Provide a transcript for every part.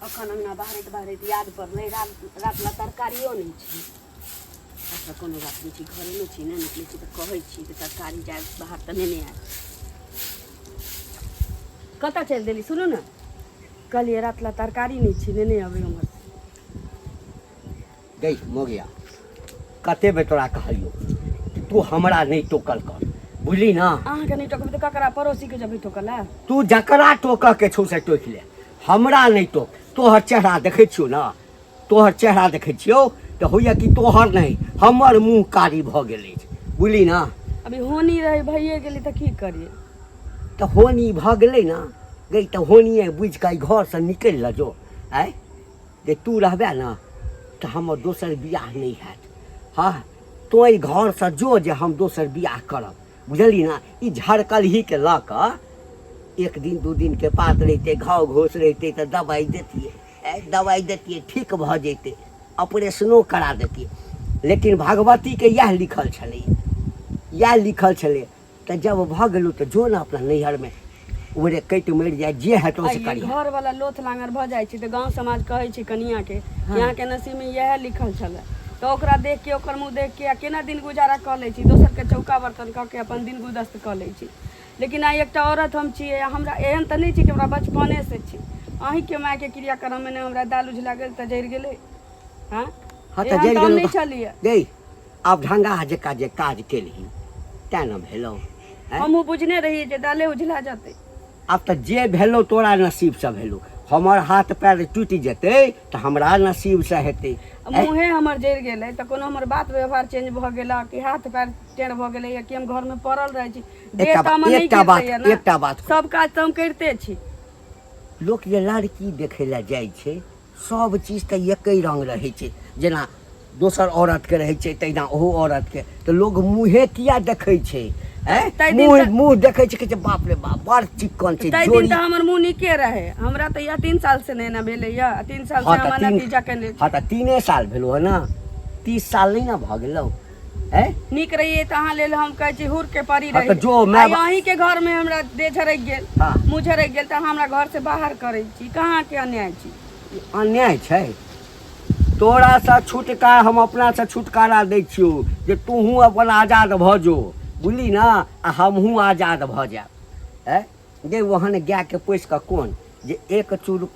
अखन अङ्गना बहारैत बहारैत याद पड़लै, रात ला तरकारियो नहि छै। अच्छा, कोनो बात नहि छै, घरेमे छी ने, निकलै छी तऽ कहै छी कि तरकारी जायब बाहर तऽ नेने आयब। कतऽ चलि देली? सुनू ने, कहलियै रात ला तरकारी नहि छै, नेने अबै उम्हर। गई मोगिया, कते बेर तोरा कहलियौ कि तू हमरा नहि टोकल कर, बुझली ना? अहाँके नहि टोकबै तऽ ककरा, पड़ोसीके जेबै टोकला? तू जकरा टोकऽ के छौ से टोकि ले, हमरा नहि टोक। तोहर चेहरा देखै छियौ ने, तोहर चेहरा देखै छियौ तऽ होइए कि तोहर नहि हमर मुँह कारी भऽ गेल अछि, बुझली ना? अभी होनी रहै, भइए गेलै तऽ की करियै? तऽ होनी भऽ गेलै ने गई, तऽ होनिए बुझि कऽ एहि घरसँ निकलि ल जो। आँय जे तू रहबे ने तऽ हमर दोसर बियाह नहि हैत। हँ, तोँ एहि घरसँ जो जे हम दोसर बियाह करब, बुझली ने? ई झड़कलहीके लऽ कऽ एक दिन दू दिनके पात रहितै, घाव घोस रहितै तऽ दबाइ दैतियै, दबाइ दैतियै, ठीक भऽ जैतै, ऑपरेशनो करा दैतियै, लेकिन भगवतीके इएह लिखल छलै, इएह लिखल छलै। तऽ जब भऽ गेलौ तऽ जो ने अपना नैहरमे, उम्हरे कटि मरि जाय, जे हेतौ से करिहे। घर वाला लोथ लांगर भऽ जाइ छै तऽ गाँव समाज कहै छै कनियाके कि अहाँके नसीबमे इएह लिखल छलै, तऽ ओकरा देख के, ओकर मुँह देख के आ केना दिन गुजारा कऽ लै छी। दोसरके चौका बर्तन कऽ के अपन दिन गुदस्त कऽ लै छी। लेकिन आइ एकटा औरत हम छियै आ हमरा एहन तऽ नहि छै कि हमरा बचपनेसँ छी। अहीँके मायके क्रियाक्रममे ने हमरा दालि उझला गेल तऽ जरि गेलै। हँ। हँ, तऽ एहन जरि तऽ हम गेलौ नहि तऽ छलियै। गै, आब ढंगा जकाँ जे काज केलही तेँ ने भेलौ, आँय? हमहूँ बुझने रहियै जे दाले उझला जेतै। आब तऽ जे भेलौ तोरा नसीबसँ भेलौ। हमर हाथ पैर टूटि जेतै तऽ हमरा नसीबसँ हेतै? आँय? मुँहे हमर जरि गेलै तऽ कोनो हमर बात व्यवहार चेंज भऽ गेला कि हाथ पैर टेढ़ भऽ गेलै या कि हम घरमे पड़ल रहै छी? देह एकटा तऽ हमर नहि एकटा बात गिरलैए ने। एकटा बात कहू। सब काज तऽ हम करिते छी। लोक जे लड़की देखै लए जाइ छै, सब चीज तऽ एके रङ्ग रहै छै, जेना दोसर औरतके रहै छै तहिना ओहो औरतके। तऽ लोग मुँहे किया देखै छै? आँय? ताहि दिन मुँह तऽ मुँह देखै छै, कहै छै बाप रे बाप, बड़ चिक्कन छै। ताहि दिन जोड़ी तऽ हमर मुँह नीके रहै। हमरा तऽ इएह 3 साल से नहि एना भेलैए आ 3 साल से हँ तऽ हमर तीन नतीजा केने। हँ, तऽ 3 साल भेलौ हँ ने, 30 साल नहि ने भऽ गेलौ? आँय? नीक रहियै तऽ अहाँ लेल हम कहै छी हुर के परी हँ, तऽ रही। जो माय आइ अहीँके घरमे हमरा देह झरकि गेल, मुँह झरकि गेल तऽ अहाँ हमरा घरसँ बाहर करै छी। कहाँके अन्याय छी? ई अन्याय छै? तोरासँ छुटका हम अपनासँ छुटकारा दै छियौ जे तूहूँ अपन आजाद भऽ जो, बुझली ने? आ हमहूँ आजाद भऽ जायब। आँय गे, ओहन गायके पोसि कऽ कोन जे एक चूर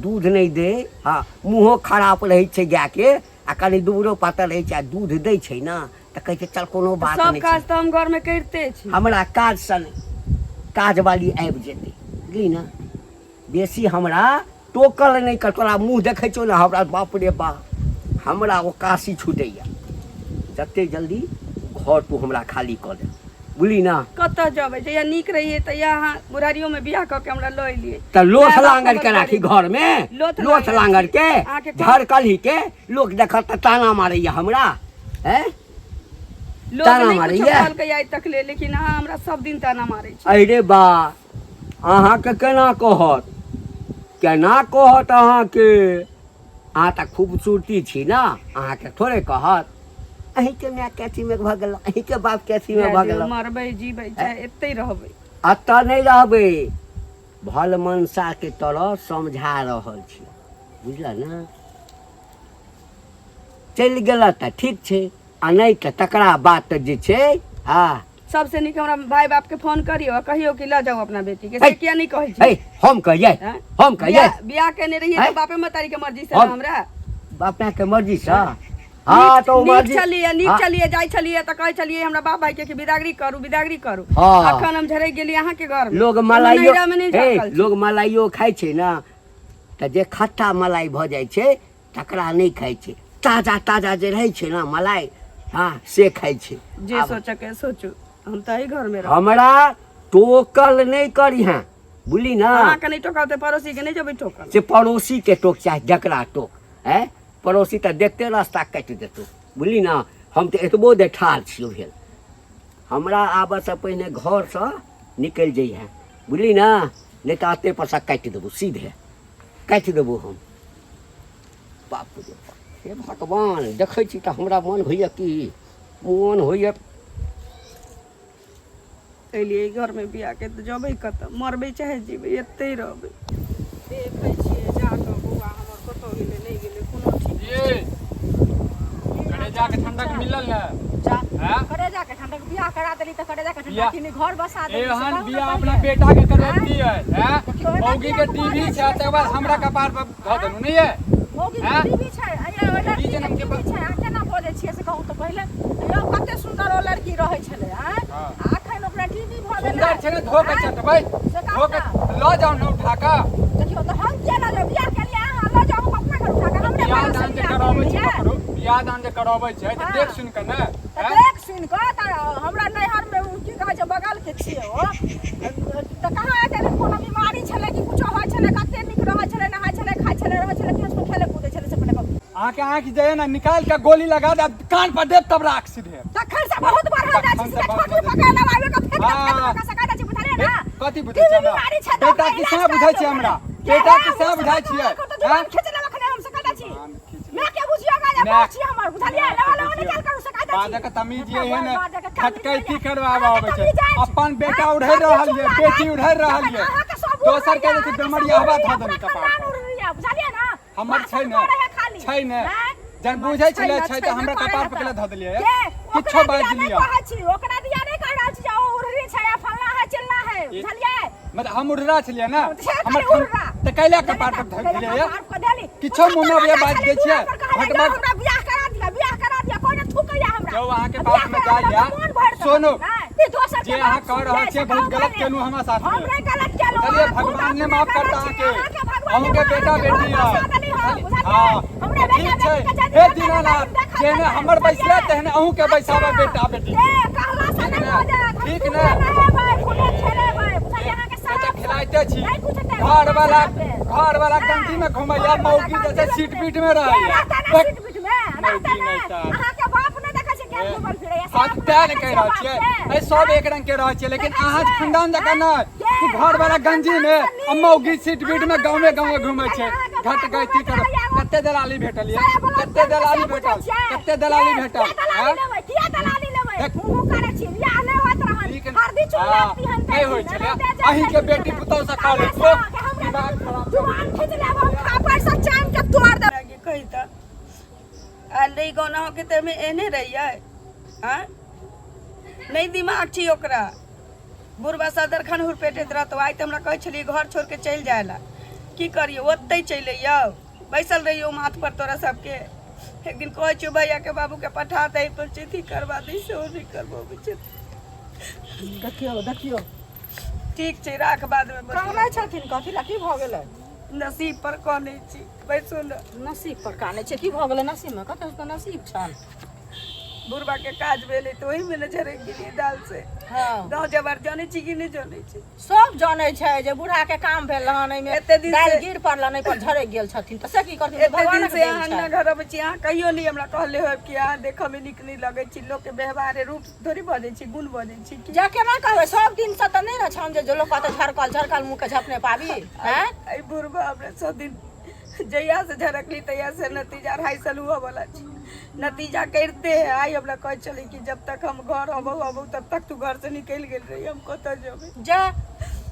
दूध नहि दे? हँ, मुँहो खराब रहै छै गायके आ कनि दुबरो पातर रहै छै आ दूध दै छै ने तऽ कहै छै चल, कोनो तऽ बात सब नहि काज छै। तऽ हम घरमे करिते छी। हमरा काजसँ नहि, काजवाली आबि जेतै, बुझली ने? बेसी हमरा टोकल नहि कर। तोरा मुँह देखै छौ ने हमरा, बाप रे बाप, हमरा ओ काशी छूटैया। जते जल्दी घर तू हमरा खाली कऽ दे, बुझली ने? कतऽ जेबै? जहिया नीक रहियै तहिया अहाँ बुढ़ारियोमे बियाह कऽ के हमरा लऽ एलियै। तऽ लोथ माय बाप लांगर हमर के राखी गरीब। घर मे? लोथ लोथ लांगर लांगर छी। के अहाँके कोन झरकलही के लोक देखत तऽ ताना मारैया हमरा, हैं? लोग ताना नहि कुछो मारैया। कहलकै आइ तक ले, लेकिन अहाँ हमरा सब दिन ताना मारै छी। अरे बा, अहाँके केना कहत, केना कहत अहाँके? अहाँ तऽ खूबसूरती छी ने, अहाँके थोड़े कहत। अहीँके मायके अथीमे भऽ गेल, अहीँके बापके अथीमे जाय भऽ दियौ, गेल। मरबै जीबै चाहे एतै रहबै। एतऽ नहि रहबै। भल मनसाके तरह समझा रहल छी, बुझल ने? चलि गेल तऽ ठीक छै आ नहि तऽ तकरा बाद तऽ जे छै, हँ। सबसे नीक हमरा भाय बाप के फोन करियो आ कहियो कि लऽ जाउ अपना बेटी के। है। से किया नहि कहै छी? हे, हम कहियै? हैं? हम कहियै? बियाह केने रहियै हैं? तऽ बापे महतारी के मर्जी से ने हमरा। बाप के मर्जी से, हँ, तऽ ओ नीक मर्जी छलियै, नीक हाँ। छलियै, जाइ छलियै तऽ कहै छलियै हमरा बाप भाई के कि बिदागरी करू, बिदागरी करू। अखन हम झरकि गेलियै अहाँके घर मे। लोग कोनो मलाइयो नैहरा मे नहि हे, झरकल छी। लोग मलाइयो खाइ छै ने तऽ जे खट्टा मलाई भऽ जाइ छै तकरा नहि खाइ छै, ताजा ताजा जे रहै छै ने मलाई, हँ, से खाइ छै। जे आब सोचऽ के सोचू, हम तऽ एहि घर मे रहब। हमरा टोकल नहि करिहेँ, बुझली ने? अहाँके नहि टोकब तऽ पड़ोसी के नहि जेबै टोकल? से पड़ोसी के टोक चाहे जकरा टोक, आँय, पड़ोसी तऽ देखते रास्ता काटि देतौ, बुझली ने? हम तऽ एतबो दे ठाढ़ छियौ भेल। हमरा आबऽसँ पहिने घरसँ निकलि जइहेँ, बुझली ने? नहि तऽ अते पर सँ काटि देबौ, सीधे काटि देबौ हम। बाप रे बाप, हे भगवान, देखै छी तऽ हमरा मन होइए कि मन होइए। एलियै घरमे बियाहके तऽ जेबै कतऽ? मरबै चाहे जीबै, एतै रहबै। देखै छियै जाकऽ बौआ। मिलल ने। जा। हैं? करेजा के ठंडक बियाह करा देली तऽ करेजा के ठंडा बियाह- किनी घर बसा देली से एहन कहू ने बियाह पहिले। अपना बेटा के करबती है, हैं? देखियौ, एना मौगी के किया टीवी बाजै छै, छियै तकर बाद से कहू हमरा ने। कपार पर धऽ देलहुँ, नहि ये? मौगी के हैं? टीवी छै, अइये ओहि लड़की ई के जनम के टीवी छै, अहाँ केना बजै छियै से कहू तऽ पहिले। यौ कते सुन्दर ओ लड़की रहै छलै, आँय? हाँ। आ अखन ओकरा टीवी भऽ गेलै। सुन्दर छै ने, धो के आँय? चटबै, से कहू धो के ने। लऽ जाउ ने उठा कऽ। देखियौ तऽ हम किया लऽ जाउ? बियाह केलियै अहाँ, लऽ जाउ हम अपना घर उठा कऽ, हमरे बियाह बारह सए दान जे बियाह करबै छै केलियै। ककरो, बियाह दान जे करबै छै तऽ हाँ। देख सुनि कऽ ने, तऽ हैं? देख सुनि कऽ तऽ हमरा नैहरमे ओ की कहै छै बगलके छियै ओ, तऽ कहाँ एते दिन कोनो बीमारी छलै कि कुछो होइ छलै, कते नीक रहै छलै, नहाय छलै, खाइ छलै, रहै छलै, खेत खेलै कूदै छलै से पहिले कहू। अहाँके आँखि जे ने निकालि कऽ गोली लगा दे, कान पर देब तब राख सीधे। तखन से बहुत बढ़ल जाइ छै, तखन से सीधा बहुत छोटकी बढ़ल। पकड़ लेब, आबि कऽ फेंक देब, हाँ। फेंक देब, ओकरा सका जाइ छै, बुझलियै ना? कथी बुझै टीवी छियै हमरा? बीमारी छै तऽ बेटा ओकरा की इलाज सएह बुझै करा छियै हमरा? दियौ। बेटा की के सएह हे, बुझै ओ छियै? सब तऽ जुबान हैं? खींच लेब अखने हम सका जाइ छी। जुबान खींच लेब। माय के बुझियौ गा जे माय- बाप छियै हमर, बुझलियै? माय के लेवा लेवा बुझियौ। निकाल करू सका जाइ छी। बाजऽ के तमीज ये है ने, बाजऽ के तमीज खटकैती नहि यऽ। करबाबऽ अहाँके आबै छै। तमीज अछि। अपन बेटा हाँ? उड़ै सब रहल किछु ये, लागत। बेटी उड़ै रहल जखन ये। अहाँके सब दोसर के उड़ैये, जे छै अहाँके सब बेमरिया हवा उड़ैये, धऽ पूरा देलकै कपार खानदान पर। उड़ैये, बुझलियै ना? हमर भाषण छै ने, करै है खाली। छै ने। आँय? जहन बुझै छै छलै ने, छै छै तऽ ने, हमरा करै कपार है पर केला तऽ। धऽ देलियै। के? किछो ओकरा बाजि दिया नहि लिअ। कहै छी, ओकरा दिया नहि कहि रहल छी जे ओ उड़री छै या फल्लाँ है चिल्लाँ है, बुझलियै? मतलब हम उड़रा छलियै ने, छै हमर खाली उड़रा। तऽ कैला कपार पर धऽ कैला देलियै? कपार पर धऽ देली। किछो मुँह में अबैया बाजि दै छियै। दुआर पर कहै भटमार- हमरा बियाह करा दिया, बियाह करा दिया, कोइ ने थूकैया हमरा। जौ अहाँके आ बात में बियाह करा जाइया। दिया तऽ मोन भरि देत। सुनू, नहि, ई दोसर के जे अहाँ बात कह रहल सुनियै, छियै से बहुत कहू गलत पहिले। केलहुँ हमरा साथमे। हम नहि गलत केलहुँ, बुझलियै, अहाँ खुद भगवान ने अपने माफ गलत करता छी, अहाँके। अहाँके भगवान अहूँके ने बेटा अहाँके बेटी घर यऽ। बसा देली हँ, बुझलियै? हँ, हमरा बेटा ठीक छै। बेटीके जल्दी हे जल्दी दीनानाथ, देखल जेहने जेतै, हमर बैसले बुझलियै? तेहने अहूँके बैसाबऽ अच्छा, बेटा बेटी। ए, कहला से ठीक नहि ने? भऽ जायत, हम ठीक खूब ने? नहेबै, खूबे खेलेबै, बुझलियै? अहाँके से तऽ शराब खिलाइते छी। नहि कुछ हेतै, घर वाला शराब पे। घर वाला नहि, गंजी में घुमैया, घरवाला मौगी जे छै गंजी सीट में पीट में रहैया। रहता ने बक- सीट पीट में, रहता मौगी ने। नहि तऽ। अहाँके बाप नहि देखै छै केहन घुमल फिरैया, हाँ शराब तऽ नहि तें ने देखै कहि छियै रहल बाप छियै, के। एहि सब एक रंग के रहै छियै, लेकिन देखै अहाँ छियै? खानदान जकाँ नहि के? कि घर वाला अहाँ गंजी में खानदान सँ आ नीक। मौगी सीट बीट में अहाँ गाँवे खानदान गाँवे सँ घुमै नीक। छै। अहाँके घट बाप गैती घुमैत करब। रहैया, एगो कते दलाली भेटल ये, साया वाला कते दलाली से बुझै भेटल, छियै? कते दलाली के? भेटल, किया दलाली आँय? लेबै? किया दलाली लेबै? देख। मुँह मुँह करै छी, बियाह नहि होइत रहल। ठीक है। हरदी चून हाँ, लगती हन नहि होइ तै छलै। दिन, नहि अहींके जाइ बेटी छथिन। पुतहु सँ खा लै ताला छियै। सँ, हमरा दिमाग खराब। जुबान खींच लेब हम, खापड़ सँ चाम के तोड़ देब। के कही तऽ आयल रही गाँव अहाँके तऽ एहिमे एहने रहियै आँय नहि दिमाग छी ओकरा बुढ़बा सदरखन हुरपेटैत रहतौ। आइ तऽ हमरा कहै छलियै घर छोड़ि कऽ चलि जाय लए, की करियै ओतहि चलि अइयौ, बैसल रहियौ माथ पर तोरा सबके। एक दिन कहै छियौ भैयाके बाबूके पठा दही पंचैती करबा दही, सेहो नहि करबऽबै छथिन। देखियौ देखियौ। ठीक छै राख, बादमे बतियाब। कहने छथिन कथी लए, की भऽ गेलै? नसीब पर कनै छी, बैसू ने। नसीब पर कानै छै, की भऽ गेलै नसीबमे? कतऽ तऽ नसीब छल। बुढ़बा के काज भेलै तऽ ओहिमे ने झरकि गेलियै दाल से। हँ। गाँव जवार जानै छी कि नहि जानै छी? सब जानै छै जे बूढ़ा के काम भेल हन, एहिमे एते दिन दालि से- गिर पड़लन, एहि पर झरकि गेल छथिन तऽ से की करथिन? एते दिन भगवानक से देन अहाँ छै। अंगना घर अबै छी, अहाँ कहियो नहि हमरा कहले होयब कि अहाँ देखऽ मे नीक नहि लगै छी। लोकके व्यवहारे रूप थोड़ी बजै छी, गुण बजै छी की? जे केना कहबै, सब दिन से तऽ नहि ने छन जे लोक कहतै झरकल झरकल मुँह के झपने पाबी हैं। एहि बुढ़बा हमरा सब दिन जहिया से झरकली तहिया से नतीजा 2.5 साल हुअ वाला छै, नतीजा करिते है। आइ हमरा कहै छलै कि जब तक हम घर अबौ अबौ तब तक तू घर से निकलि गेल रही, हम कतऽ जेबै? जा,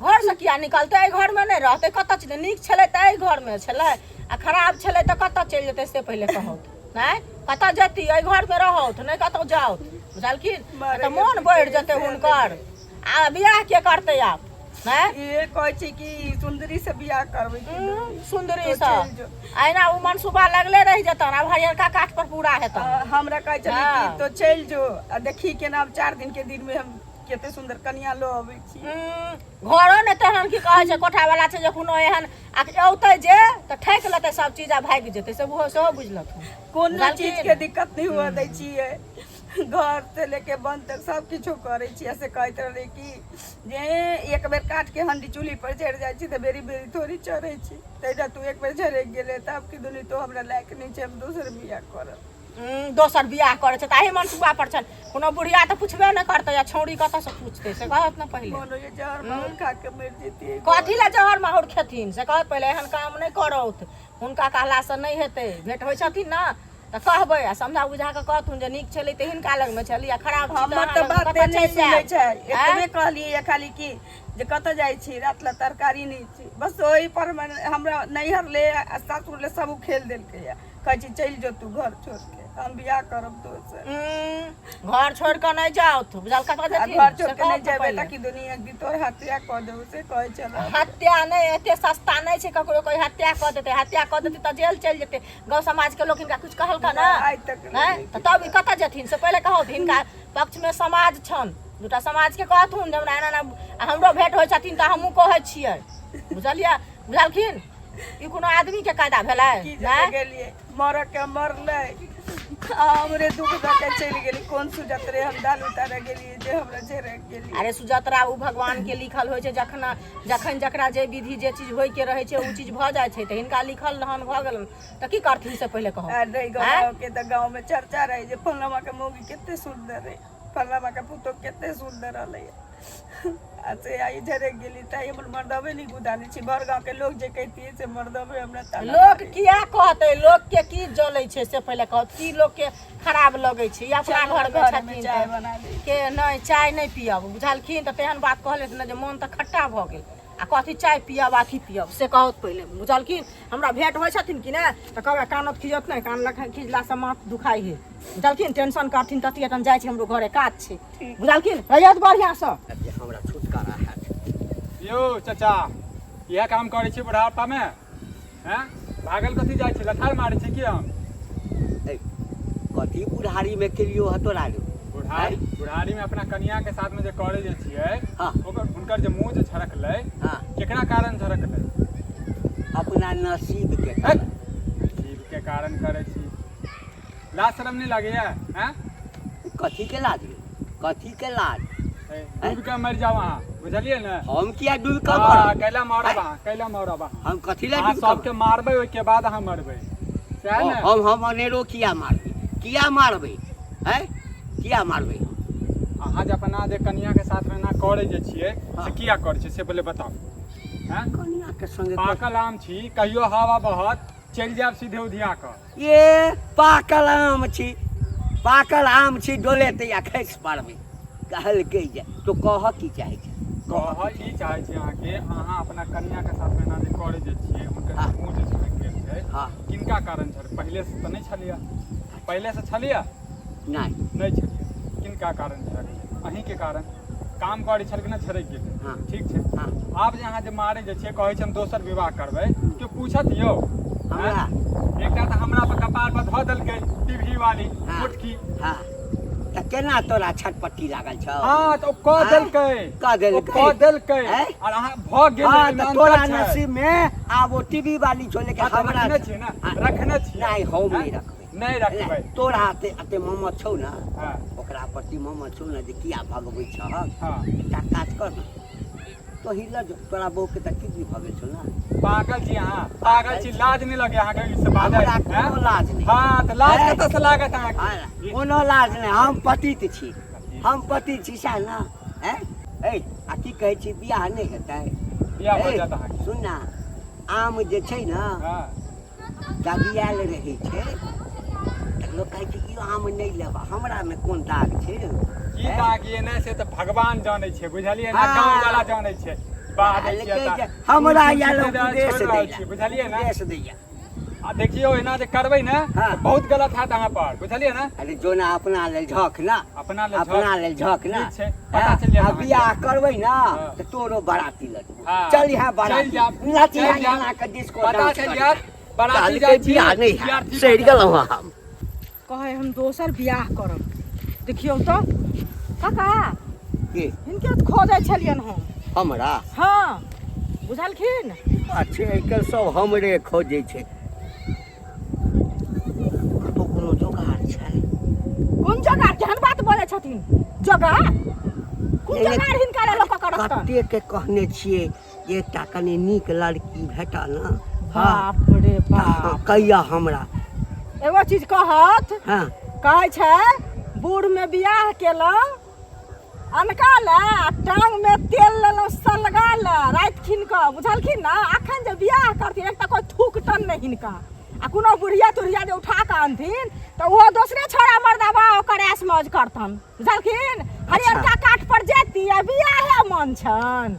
घर से किया निकलतै? एहि घरमे नहि रहतै, कतऽ चलि? नीक छलै तऽ एहि घरमे छलै आ खराब छलै तऽ कतऽ चलि जेतै से पहिले कहौत। नहि कतऽ जेती, एहि घरमे रहौत, नहि कतौ जाउत, बुझलखिन? मारे तऽ मोन बढ़ि जेतै हुनकर। आ बियाह के करतै आब? हैं? इहे कहै छै कि सुन्दरी से बियाह करबै कि नहि? सुन्दरी तो से चलि जो। अहिना ओ मनसूबा लगले रहि जेतन, आब हरियरका काठ पर पूरा हेतन। हमरा कहै छलै कि हाँ। तो चलि जो आ देखी केना हम 4 दिन के दिन में हम कते सुन्दर कनिया लऽ अबै छी। घरो ने तेहन की कहै छै कोठा वाला छै जे कोनो एहन आ औतै जे तऽ ठकि लेतै सब चीज आ भागि जेतै, से ओहो सेहो बुझि लेथुन। कोनो बुझलखिन? चीज के दिक्कत नहीं हुआ दै छियै, घर से लेके बन तक सब किछो करै छियै। से कहैत रहलै कि जे एक बेर काट के हंडी चूल्ही पर चढ़ि जाइ छी तऽ बेरी बेरी थोड़ी चढ़ै छी, तहिना तू एक बेर झरकि गेलै तऽ आब कि दुनी तो हमरा लायक नहि छै, हम दोसर बियाह करब। दोसर बियाह करै छै ताहि मनसूबा पर छनि। कोनो बुढ़िया तऽ पुछबे नहि करतै आ छौड़ी कतऽसँ पुछतै से कहत ने पहिले। मोन होइए जहर माहुर खा के मरि जैतियै। कथी लए जहर माहुर खेथिन से कहत पहिले। एहन काम नहि करौथ, हुनका कहलासँ नहि हेतै। भेट होइ छथिन ने तऽ कहबै आ समझा बुझा कऽ कहथुन जे नीक छलै तऽ हिनका लगमे छली आ खराब छी हमर तऽ अहाँ लगमे बाते कतऽ नहि चलि सुनै जायब? छै। आँय? एतबे कहलियै खाली कि जे कतऽ जाइ छी रात ला तरकारी नहि छी बस ओहि पर हमरा नैहर ले आ सासुर ले सब उखेल देलकै या कहै छी चलि जो तू घर छोड़ के हम बियाह करब दोसर। घर छोड़ के नहीं जाओ तू बुझल कतऽ आ जेथिन घर से छोड़ के कहू नहीं तऽ जेबै पहिले। तऽ कि दुनिया एक दिन तोर हत्या कऽ देबौ से कहै छल। हत्या नहि एते सस्ता नहि छै ककरो कोई हत्या कऽ देतै, हत्या कऽ देतै तऽ जेल चलि जेतै। गाँव समाज के लोक हिनका किछु कहलका ना आइ तक नहि तऽ तब ई कतऽ जेथिन से पहिले कहू तऽ हिनका पक्ष में समाज छन दूटा समाज के कहथुन जे हमरा एना एना आ हमरो भेंट होइ छथिन तऽ हमहूँ कहै छियै बुझलियै बुझलखिन ई कोनो आदमी के कायदा भेलै की नहि जगह गेलियै मरऽ के मरलै आ हमरे दुख दऽ के चलि गेली कोन सुजत रे हम दाल उतारऽ गेलियै जे हमरा झरक गेली। अरे सुजतरा ओ भगवान के लिखल होइ छै जखन जखन जकरा जे विधि जे चीज होइ के रहै छै ओ चीज भऽ जाइ छै तऽ हिनका लिखल रहन भऽ गेलन तऽ की करथिन से पहिले कहू। आ नहि गाँव के तऽ गाँव में चर्चा रहै जे फलनामा के मौगी कते सुंदर रहे फलनामा के पुतोह कते सुंदर रहलै आ से आइ झरक गेली तऽ हमर मर्दबे नहि गुदानै छै भर गाँव के लोग जे कहितियै से मर्दबे हमरा ताना लोक मारै। किया कहतै लोक के की जलै छै से पहिले कहत की लोक के खराब लगै छै ई अपना चलू घर में घरमे छथिन चाय तऽ बना दै के नहि चाय नहि पियब बुझलखिन तऽ तेहन बात कहलथि ने जे मोन तऽ खट्टा भऽ गेल आ कथी चाय पियब अथी पियब से कहत पहिले बुझलखिन। हमरा भेंट होइ छथिन कि नहि तऽ कहबै कानत खिजत नहि कान लग खिजलासँ माथ दुखाइ हइ बुझलखिन। टेंशन करथिन तती एखन जाइ छी हमरो घरे काज छै बुझलखिन। रहियत बढ़िआँसँ जे हमरा छुटकारा हैत। यौ चाचा इएह काम करै छी बुढ़ापामे हैं भागल कथी जाइ छी लथार मारै छी की हम? ए, कथी बुढ़ारीमे केलियो ह तोरा रे? बुढ़ारी बुढ़ारी में अपना कनिया के साथ में जे करे जे छियै हाँ। ओकर हुनकर जे मुंह जे झरकलै हाँ। केकरा कारण झरकलै? अपना नसीब के हट! कारण। नसीब के कारण करै छी। लाज शरम नहीं लागैया हैं? कथी के लाज रे? कथी के लाज? ए, डूब के मरि जाओ अहाँ बुझलियै ने? हम किया डूब के हाँ, मरब? कैला मरब आँय? अहाँ कैला मरब अहाँ? हम कथी लए अहाँ डूब के सबके मारबै ओहिके बाद अहाँ मरबै सएह ने? हम अनेरो किया मारबै? किया मारबै? हैं किया मारबै? अहाँ जे अपना जे कनिया के साथ में एना करै जे छियै हाँ। से किया करै छियै से पहिले बताउ। हैं कनिया के संगे पाकल आम छी कहियो हवा बहत चलि जायब सीधे उधिया कऽ। ये पाकल आम छी पाकल आम छी डोलेतै आ खसि पड़बै। कहलकै जे तो कहऽ की चाहै छै? कहऽ ई चाहै छी अहाँके अहाँ अपना कनिया के साथ में एना जे करै जे छियै हुनकर हाँ। मुँह जे झड़क गेल छै हाँ। किनका कारण झड़ पहिले से तऽ नहि छलियै पहिले से छलियै? नहि नहि छलियै किनका कारण झड़कलै? अहीँके कारण काम करै छलखिन झड़कि गेलै। हाँ। ठीक छै। हाँ। आब जे अहाँ जे मारै जे छियै कहै छै हम दोसर विवाह करबै केओ पूछत यौ? हमरा? एकटा तऽ हमरा पर कपार पर धऽ देलकै टीवी वाली हाँ। मोटकी। हाँ तऽ केना तोरा छटपट्टी लागल छौ? हाँ तऽ ओ कऽ आँय? देलकै कऽ देलकै? ओ कऽ देलकै आँय? आर अहाँ भऽ गेल हाँ ओहिमे तऽ अन्तर तोरा छै। नसीब में आब ओ टीवी वाली छौ लेकिन हाँ, तऽ हमरा रखने छियै ने हाँ। रखने छियै। नहि हम आँय? नहि रखबै। नहि रखबै। नहि, तोरा एते एते ममत छौ ने हाँ। ओकरा प्रति ममत छौ ने जे किया भगबै छहक? हाँ। एकटा काज कर ने तो ही लऽ जो तोरा बहू के तऽ किडनी भऽ गेल छौ ने। पागल छी अहाँ पागल छी लाज नहि लगे अहाँके ई सब बाजै हमरा हैं? कोनो लाज नहि। हाँ तऽ लाज हैं? कतऽ से लागत अहाँके? हाँ, कोनो लाज नहि हम पतित छी हम पतित छी सएह ने। हैं? ऐ आ की कहै छी बियाह नहि हेतै? बियाह भऽ ऐ, जायत अहाँके। सुन ना आम जे छै ने हाँ। दबियाल रहै छै तऽ लोक कहै छै ई आम नहि लेबा हमरामे कोन दाग छै रे? की हैं? दाग ये ने से तऽ भगवान जानै छै बुझलियै ने हाँ। गाँव वाला जानै छै बाहर कहलकै छियै जे तऽ हमरा दूर दूर आयल से तऽ उपदेश छोड़ि रहल दैया छी बुझलियै ने उपदेश दैया। आ देखियौ एना जे करबै ने हाँ। तऽ बहुत गलत हैत अहाँ पर बुझलियै ने? अरे जो ना अपना लेल झक ना अपना लेल झक। अपना लेल झक ना ठीक छै, पता हाँ, चलि जायत आ अहाँके। बियाह करबै ना हाँ। तऽ तोरो बराती लटबो हाँ। चल यहाँ बराती चलि जायब, नाची चलि यहाँ जायब। एना के डिस्को पता डांस चलि करी। जायत बराती कहलकै जाइ छी बियाह नहि हैत बियाह ठीक सड़ि गेलहुँ हम। कहै हम दोसर बियाह करब देखियौ तऽ काका की? हिनके तऽ खोजै छलियनि हम। हमरा? हाँ बुझलखिन? अच्छा आइ काल्हि सब हमरे खोजै छै कतौ कोनो जोगाड़ छै? कोन जोगाड़? केहन बात बोलै छथिन जोगाड़? कोन नहि, नहि। जोगाड़ हिनका लए लोक करत? कते के कहने छियै जे एकटा कनि नीक लड़की भेटल ने। हाँ बाप रे बाप कहिया हमरा एगो चीज कहत। हाँ। कहै छै बूढ़ में बियाह केलहुँ अनका लए आ टांग में तेल लेलहुँ सलगा लए राति खिन कऽ बुझलखिन ने? अखन जे बियाह करथिन एकटा कोइ थूक टन नहि हिनका आ कोनो बुढ़िया तुढ़िया जे उठा कऽ अनथिन तऽ ओहो दोसरे छोड़ा मर्दाबा ओकर ऐश मौज करतन बुझलखिन? हरियरका काठ पर जेती आ बियाहे मन छनि।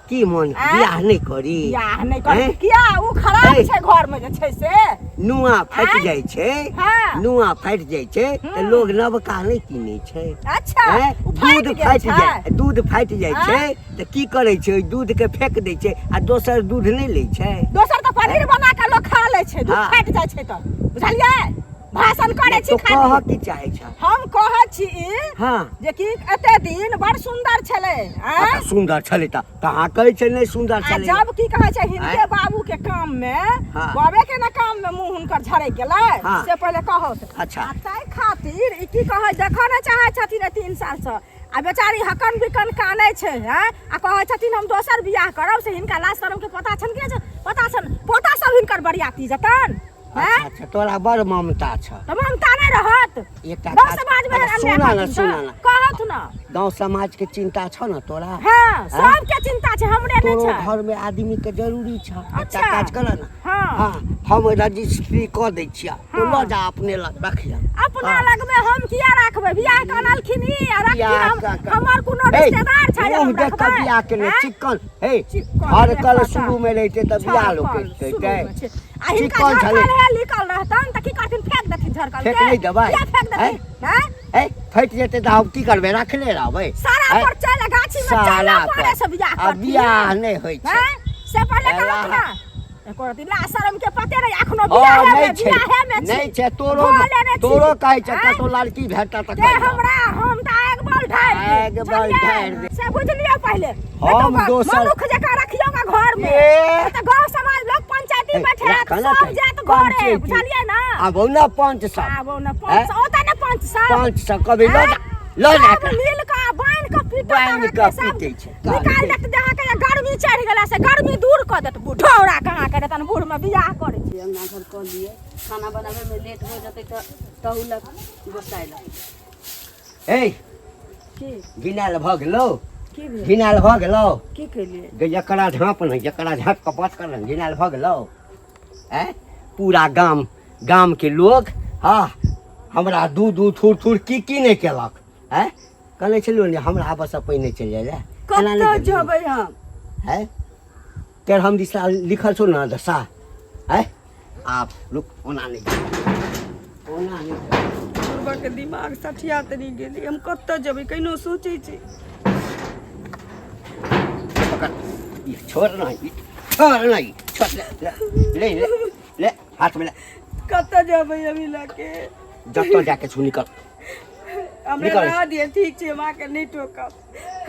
की मन आँय? बियाह नहि करी बियाह नहि करी आँय? किया ओ खराब ऐ। छै घर में जे छै से नुआ फाटि आँय? जाइ छै हाँ। नुआ फाटि जाइ छै तऽ लोग नवका नहि किनै छै अच्छा आँय? ओ फाटि दूध गेल फाटि छै जाइ दूध फाटि जाइ छै आँय? तऽ की करै छै ओहि दूध के फेक दै छै आ दोसर दूध नहि लै छै दोसर तऽ पनीर बना कऽ लोक खा लै छै दूध हाँ। फाटि जाइ छै तऽ बुझलियै भाषण करै छी तो खाली कहऽ की चाहै छ हम कहै छी ई हाँ जे कि एते दिन बड़ सुन्दर छलै आँय? अच्छा, सुन्दर छलै तऽ कहाँ कहै छै नहि सुन्दर आ छलै जब की कहै छै हिनके आँय? बाबू के काम में हाँ। बाबे के ने काम में मुंह हुनकर झड़क गेलै हाँ। से पहिले कहौ तऽ। अच्छा। आ ताहि खातिर ई की कहै देखऽ नहि चाहै छथिन एहि 3 साल से आ बेचारी हकन बिकन कानै छै हैं आ कहै छथिन हम दोसर बियाह करब से हिनका लाज शरम के पता छनि कि नहि छनि? पता छनि पोता सब हिनकर बरियाती जतन हैं अच्छा अच्छा तोरा बड़ ममता छ तऽ ममता नहि रहत एकटा गाँव काज- समाज में अच्छा, अन्याय सुना ना करथिन सुना तऽ ना कहत ना गाँव समाज के चिंता छ ना तोरा हाँ सबके चिंता छै हमरे नहि तोरो छै घर में आदमी के जरूरी छ एकटा अच्छा। काज कर ना हाँ। हाँ हम रजिस्ट्री कऽ दै छियै तू हाँ। लऽ जा अपने लग रखिया अपना लगमे हम किया राखबै बियाह के अनलखिन ई आ रखथिन बियाह हम कऽ- हमर कोनो हे, रिश्तेदार छै जे मुँह हम देख कऽ रखबै बियाह केने आँय? चिक्कन हे चिक्कन हर देख कल कऽ शुरू में रहिते तऽ बियाह लोक झरकल करितै शुरूमे छै। आ हिनका चिक्कन छलै झरकल हे लिखल रहतन तऽ की करथिन फेंक देथिन झरकल फेंक के नहि देबै? किया फेंक देथिन हैं हे फटि जेतै तऽ हम की करबै रखले रहबै सारा हैं? पर चल गाछी में चल सारा पड़े से बियाह आ करथिन बियाह नहि होइ छै हैं से पहिले एला। कहत ना एको रति ला शरम के पते नहीं अखनो ओ बियाहे नहि में छै बियाहे में छी नहि छै तोरो धो लेने छी। तोरो कहै छै हैं? कतौ लड़की भेटत तऽ के कहिया। हमरा हम तऽ आगि बल ढारि देब, आगि बल बुझलियै? ढारि देब। से बुझलियौ पहिले हम नहीं तो दोसर- मनुख जकाँ रखियौ गा घर में ए। तऽ गाँव समाज लोक पंचायती ए, बैठे राखऽ ने सब तऽ। जात घरे पंचायती। बुझलियै ना आबौ ने पंच सब आबो ने पंच सब ओतऽ ने पंच सब पंच सब कभी लऽ जा लऽ जा सब एकरा। मिल कऽ बान्हि कऽ पीटत बान्हि अहाँके, कऽ सब पीटै छै। निकालि देत जे अहाँके जे गर्मी चढ़ि गेला से गर्मी दूर कऽ देत बुढ़ौरा कहाँ के तहन बूढ़ में बियाह करै छै अंगना घर कऽ लिए खाना बनाबे में लेट हो जेतै तऽ तहू लग गोसाइ लग ए की घिनायल भऽ गेलौ की भेल घिनायल भऽ गेलौ की केलियै गे जकरा झाँप नहि जकरा झाँप कऽ बात कर ने घिनायल भऽ गेलौ आँय पूरा गाम गामके लोक हँ हमरा दू दू थूर थूर की की नहि केलक आँय कहने छलियौ ने हमरा आबऽसँ पहिने चलि जाइ लए एना नहि कतऽ गेलियै। जेबै हम है तेर हम दिशा लिखल छौ ने दशा है आब रुक ओना नहि जेबै। ओना नहि जेबै। बुढ़बा के दिमाग सठिया तनी गेली हम कतऽ जेबै कहिनो सोचै छी पकड़ ई छोड़ ना ई छोड़ ना ई छोड़ ले ले ले ले ले हाथ में ले कतऽ जेबै अभी लऽके जतऽ जाके छू निकल हमरा निकल। रह दिअ ठीक छै हम अहाँके नहि टोकब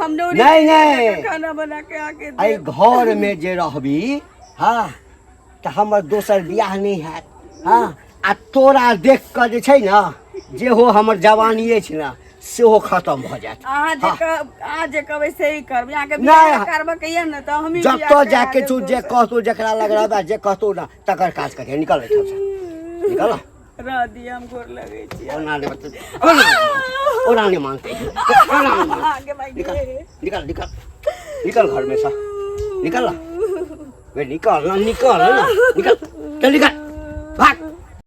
हम नौरी नहीं, नहीं। खाना बना के आके एहि देब घरमे जे रहबी हँ तऽ हमर दोसर बियाह नहि हैत हँ आ तोरा देख कऽ जे छै ने जेहो हमर जवानी अछि ने सेहो खतम भऽ जायत अहाँ जे हाँ। कहब अहाँ जे कहबै से ही करबै अहाँके नहि। बियाह करबऽ के यऽ ने तऽ हमही बियाह जतऽ करा जाके देब छौ जे दोसर। कहतौ जकरा लग रहबै जे कहतौ ने तकर काज करिहे निकल एहिठामसँ निकल ने। रह दिअ हम गोर लगै छी ओना नहि ओना ओना नहि मानतै ओना नहि मानतै आगे भाई निकल निकल निकल निकल घर में से निकल ना वे निकल ना निकल ना निकल चल निकल भाग।